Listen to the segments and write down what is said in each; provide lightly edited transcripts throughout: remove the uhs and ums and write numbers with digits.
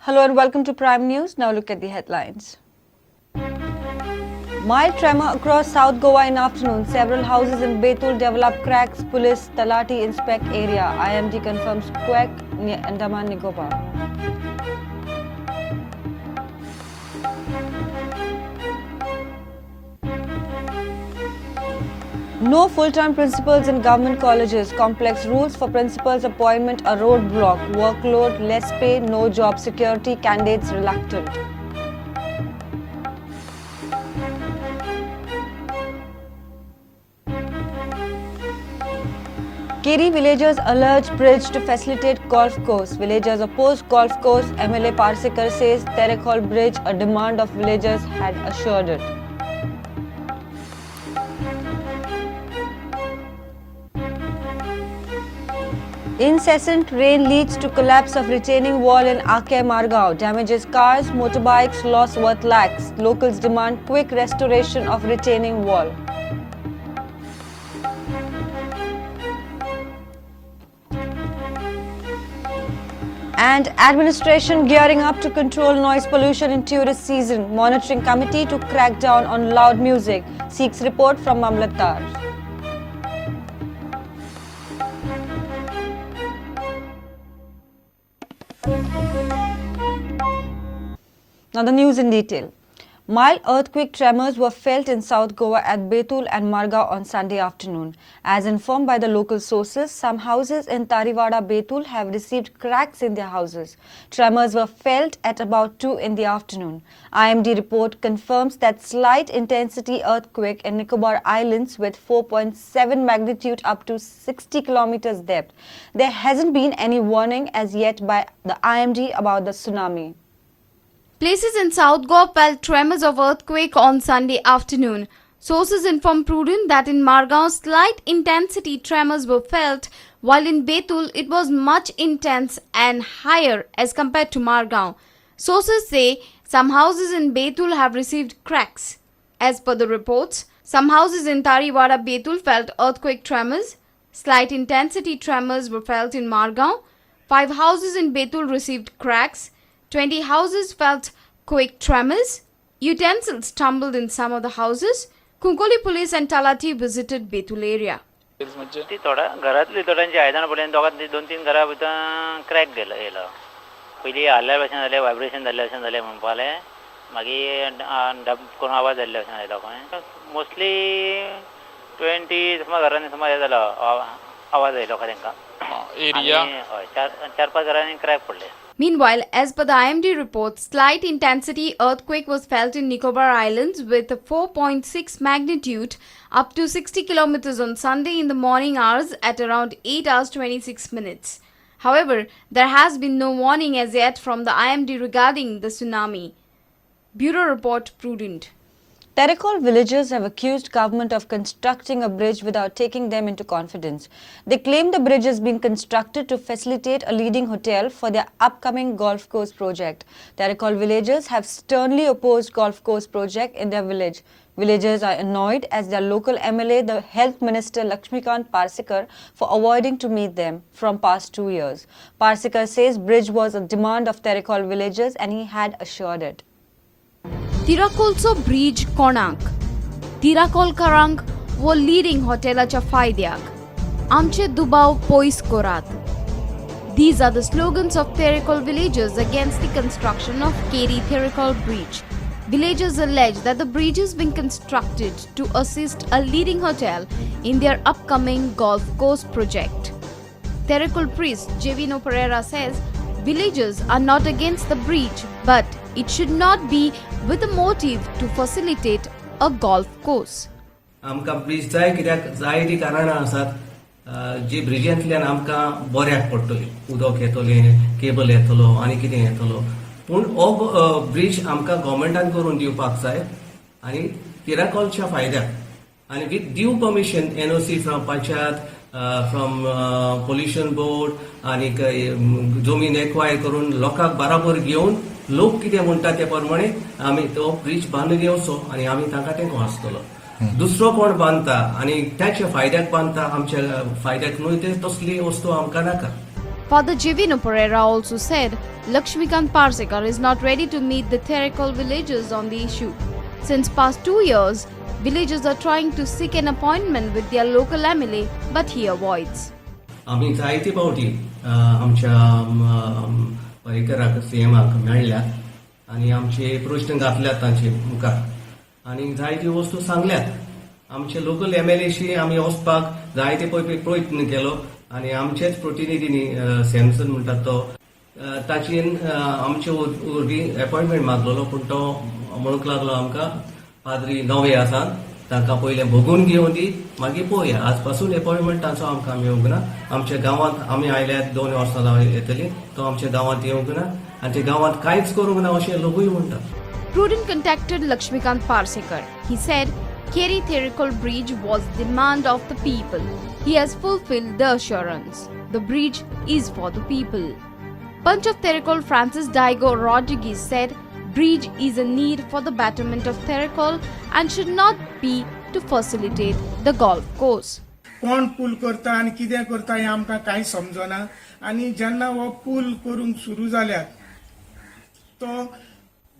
Hello and welcome to Prime News. Now look at the headlines. Mild tremor across South Goa in afternoon. Several houses in Betul develop cracks. Police Talati inspect area. IMD confirms quake near Andaman Nicobar. No full-time principals in government colleges. Complex rules for principals appointment a roadblock. Workload, less pay, no job security. Candidates reluctant. Keri villagers allege bridge to facilitate golf course. Villagers oppose golf course. MLA Parsekar says Terekhol bridge, a demand of villagers, had assured it. Incessant rain leads to collapse of retaining wall in Akem Margao. Damages cars, motorbikes, loss worth lakhs. Locals demand quick restoration of retaining wall. And administration gearing up to control noise pollution in tourist season. Monitoring committee to crack down on loud music. Seeks report from Mamlatdar. Now the news in detail. Mild earthquake tremors were felt in South Goa at Betul and Margao on Sunday afternoon. As informed by the local sources, some houses in Tariwada, Betul have received cracks in their houses. Tremors were felt at about 2 in the afternoon. IMD report confirms that slight intensity earthquake in Nicobar Islands with 4.7 magnitude up to 60 kilometers depth. There hasn't been any warning as yet by the IMD about the tsunami. Places in South Goa felt tremors of earthquake on Sunday afternoon. Sources informed Prudent that in Margao slight intensity tremors were felt, while in Betul it was much intense and higher as compared to Margao. Sources say some houses in Betul have received cracks. As per the reports, some houses in Tariwada, Betul felt earthquake tremors. Slight intensity tremors were felt in Margao. 5 houses in Betul received cracks. 20 houses felt quake tremors. Utensils tumbled in some of the houses. Kunkoli police and Talati visited Betul area. ती थोडा घरातली थोड्यांची आयदनां पडली आनी दोगां दोन तीन घरां भितर क्रॅक गेलो येयलो. पयलीं हाल्ल्या भशेन जालें, व्हायब्रेशन जाल्ल्या भशेन जालें म्हणपा लागलें, मागीर डब करून आवाज जाल्ल्या भशेन जालें लोकांक. मोस्टली 20 सुमार घरांनी सुमार हें जालो आवाज येयलो तांकां. एरिया हय, चार पांच घरांनी क्रॅक पडले. Meanwhile, as per the IMD report, slight intensity earthquake was felt in Nicobar Islands with a 4.6 magnitude up to 60 kilometers on Sunday in the morning hours at around 8 hours 26 minutes. However, there has been no warning as yet from the IMD regarding the tsunami. Bureau Report, Prudent. Terekhol villagers have accused government of constructing a bridge without taking them into confidence. They claim the bridge has been constructed to facilitate a leading hotel for their upcoming golf course project. Terekhol villagers have sternly opposed golf course project in their village. Villagers are annoyed as their local MLA, the Health Minister Lakshmikant Parsekar, for avoiding to meet them from past 2 years. Parsekar says bridge was a demand of Terekhol villagers and he had assured it. तिराकोलचो bridge कोणाक, तिराकोलकारांक वो leading हॉटेलाच्या फायद्याक, आमचे दुबाव पयस करात. These are the slogans of Terekhol villagers against the construction of Keri Terekhol Bridge. Villagers allege that the bridge is being constructed to assist a leading hotel in their upcoming golf course project. Terekhol priest Jevino Pereira says villagers are not against the bridge, but it should not be with a motive to facilitate a golf course. आमकां bridge जाय कित्याक जाय ती कारणां आसात जी ब्रिजांतल्यान आमकां बऱ्याक पडटली, उदक येतलें, केबल येतलो आनी कितें येतलो. पूण हो ब्रिज आमकां गव्हर्मेंटान करून दिवपाक जाय आनी तिराकोलच्या फायद्याक आनी with due permission NOC from panchayat, from pollution board आनी जमीन एक्वायर करून लोकांक बराबर घेवन लोक कितें म्हणटा ते प्रमाणे आमी तो ब्रिज बांदून घेवचो आनी आमी तांकां तेंको आसतलो. दुसरो कोण बांदता आनी त्याच्या फायद्याक बांदता, आमच्या फायद्याक न्हय, ते तसली वस्तू आमकां नाका. Father Jivino Pereira also said Laxmikant Parsekar is not ready to meet the Terekhol villagers on the issue. Since past 2 years, villagers are trying to seek an appointment with their local MLA, but he avoids. आमी जायते फावटी आमच्या पर्रीकराक सीएमाक मेळ्ळ्यात आनी आमचे प्रश्न घातल्यात तांचे मुखार आनी जायत्यो वस्तू सांगल्यात. आमचे लोकल एमएलएशी आमी वचपाक जायते पळय प्रयत्न केलो आनी आमचेच प्रतिनिधींनी सॅमसन म्हणटात तो ताची आमचे वरवीं एपॉयंटमेंट मागलेलो, पूण तो म्हणूंक लागलो आमकां पाद्री नवे आसात, तांकां पयलें बगून घेवन दी, मागीर पळोवया. आज पासून एपॉयंटमेंट तांचो आमकां मेळूंक ना. आमच्या गांवांत आमी आयल्यात 2 वर्सां येतली, तो आमच्या गांवांत येवंक ना आनी ते गांवांत कांयच करूंक ना अशें लोकूय म्हणटात. Prudent contacted Laxmikant Parsekar. He said Keri Terekhol Bridge was demand of the people. He has fulfilled the assurance. The bridge is for the people. Panch of Terekhol Francis Daigo Rodriguez said bridge is a need for the betterment of Terekhol and should not be to facilitate the golf course. कोण पूल करता आनी कितें करता हें आमकां कांय समजना. आनी जेन्ना हो पूल करूंक सुरू जाल्यात तो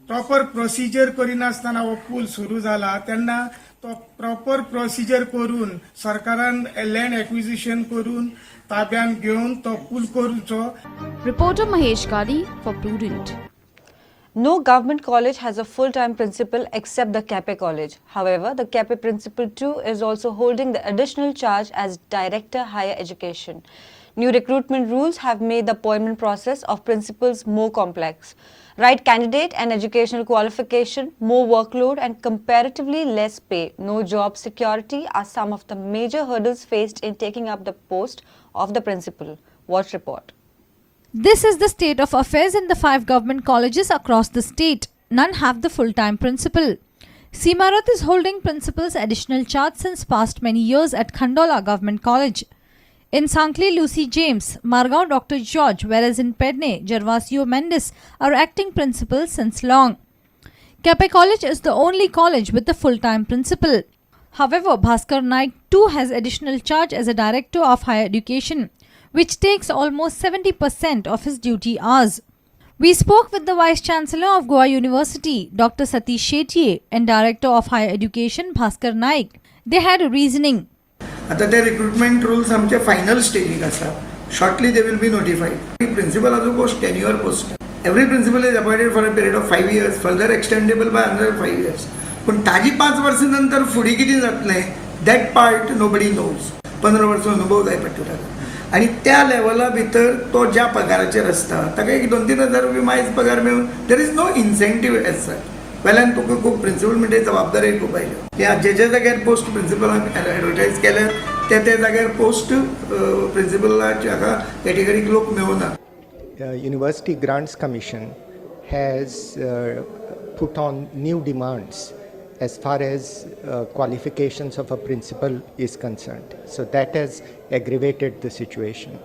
प्रॉपर प्रोसिजर करिनासतना हो पूल सुरू जाला, तेन्ना तो प्रॉपर प्रोसिजर करून सरकारान लँड एक्विजिशन करून ताब्यान घेवन तो पूल करूचो. Reporter Mahesh Gadi for Prudent. No government college has a full-time principal except the Quepem College. However, the Quepem principal too is also holding the additional charge as Director Higher Education. New recruitment rules have made the appointment process of principals more complex. Right candidate and educational qualification, more workload and comparatively less pay, no job security are some of the major hurdles faced in taking up the post of the principal. Watch report. This is the state of affairs in the 5 government colleges across the state. None have the full-time principal. Seema Rath is holding principal's additional charge since past many years at Khandola Government College. In Sankhali, Lucy James, Margao Dr. George, whereas in Pedne, Gervasio Mendes are acting principals since long. Quepem College is the only college with the full-time principal. However, Bhaskar Naik too has additional charge as a director of higher education, which takes almost 70% of his duty hours. We spoke with the Vice Chancellor of Goa University, Dr. Satish Shetye, and Director of Higher Education, Bhaskar Naik. They had a reasoning. आता ते recruitment rules आमचे final स्टेजीक आसा. Shortly they will be notified. प्रिन्सिपलाचो post tenure post. Every principal is appointed for a period of 5 years, further extendable by another 5 years. पूण ताजी 5 वर्सां नंतर फुडें कितें जातलें, that part nobody knows. 15 वर्सां अनुभव जाय पडटा ताका आनी त्या लेवला भितर तो ज्या पगाराचेर आसता ताका एक 2-3 हजार रुपया मायज पगार मेळून there is no incentive as such. वेल्यान तुका खूब प्रिन्सिपल म्हणटे जबाबदारी खूब आयल्यो. ह्या जे जे जाग्यार पोस्ट प्रिन्सिपलाक एडवर्टायज केल्यात त्या त्या जाग्यार पोस्ट प्रिन्सिपलाच्या हाका कॅटेगरीक लोक मेळुना. University Grants Commission has put on new demands as far as qualifications of a principal is concerned. So that has aggravated the situation.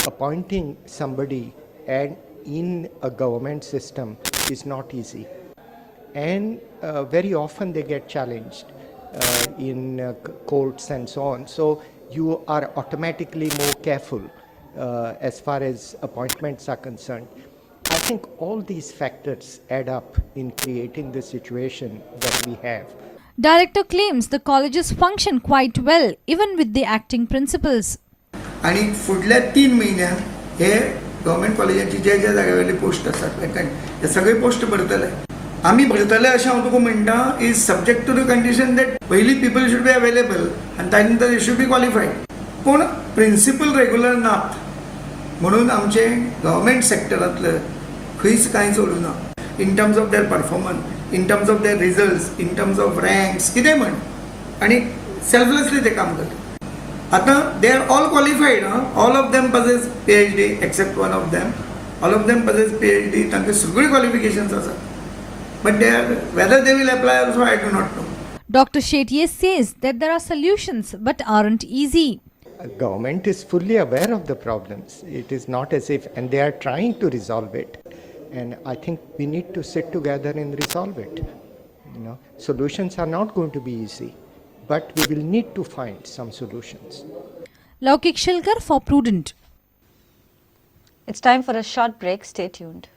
Appointing somebody and in a government system is not easy. And very often they get challenged in courts and so on. So you are automatically more careful as far as appointments are concerned. I think all these factors add up in creating the situation that we have. Director claims the colleges function quite well even with the acting principals. आनी फुडल्या 3 म्हयन्यांत हे government कॉलेजाची जे ज्या जाग्या वयले post आसात vacant, हे सगळे पोस्ट भरतले आमी. भरतले अशें हांव तुका म्हणटा is subject to the condition that पयलीं people should be available आनी ताजे नंतर should be qualified. पूण प्रिन्सिपल रेगुलर नात म्हणून आमचे गव्हर्मेंट सेक्टरांतले खंयच कांय चलूना in terms of their performance, in terms of their results, in terms of ranks, कितें म्हण. आनी सेल्फलेसली ते काम करता. आता they are all qualified. All of them possess PhD except one of them. All of them possess PhD. तांकां सगळीं क्वॉलिफिकेशन्स आसात, but they are whether they will apply also, I do not know. Dr. Shetye says that there are solutions but aren't easy. Government is fully aware of the problems. It is not as if, and they are trying to resolve it. And I think we need to sit together and resolve it. Solutions are not going to be easy, but we will need to find some solutions. Laukik Shilkar for Prudent. It's time for a short break. Stay tuned.